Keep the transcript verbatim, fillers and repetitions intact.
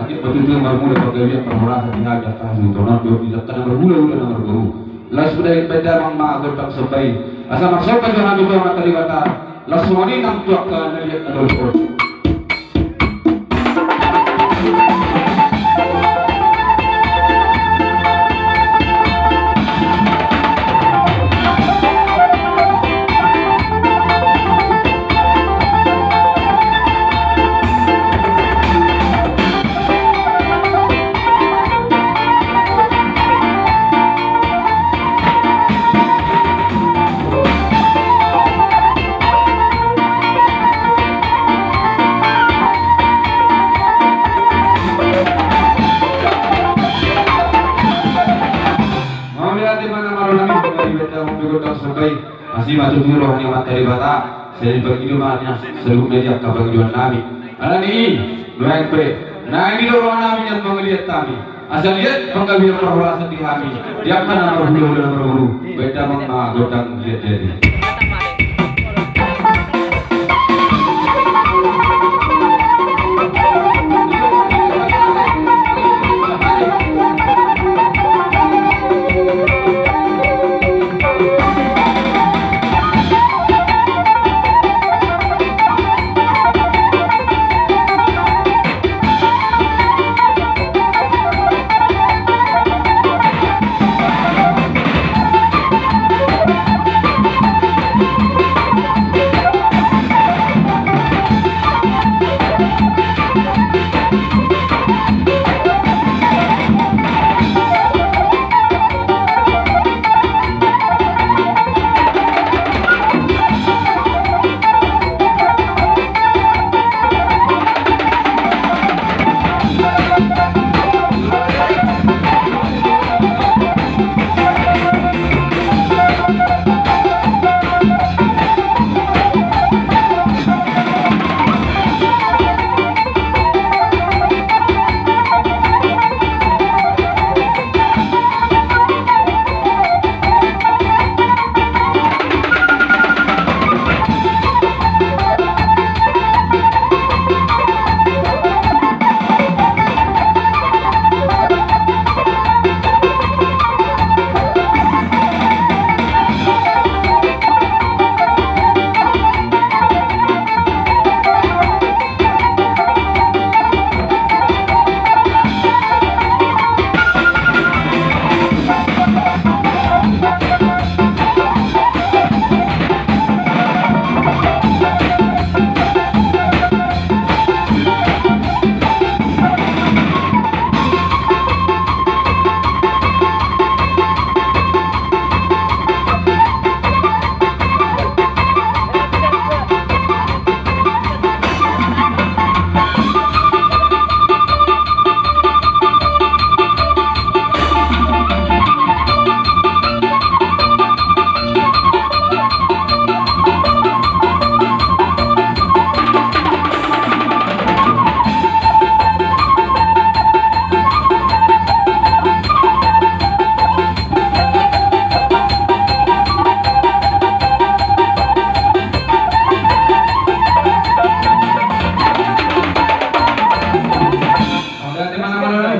Matutu marmula panggabean parhorasan di hami angka hasuhuton on dohot di angka na marhulahula na marboru. Laos baen damang ma gondang somba i. Asa marsomba jo hami tu Amanta Debata. Laos songon i nang tu angka na liat na lolo on. Mauliate ma na marhaha nami, mauliate ma na marhaha nami. Asi ma tutu roha ni Amanta Debata, sai dipangido ma nian saluhutna di angka pangidoan nami. Alani i, nuaeng pe, naeng do roha nami nian mangaliat hami. Asa liat panggabean parhorasan di hami, di angka na marhulahula na marboru, baen damang ma gondang liat-liat i.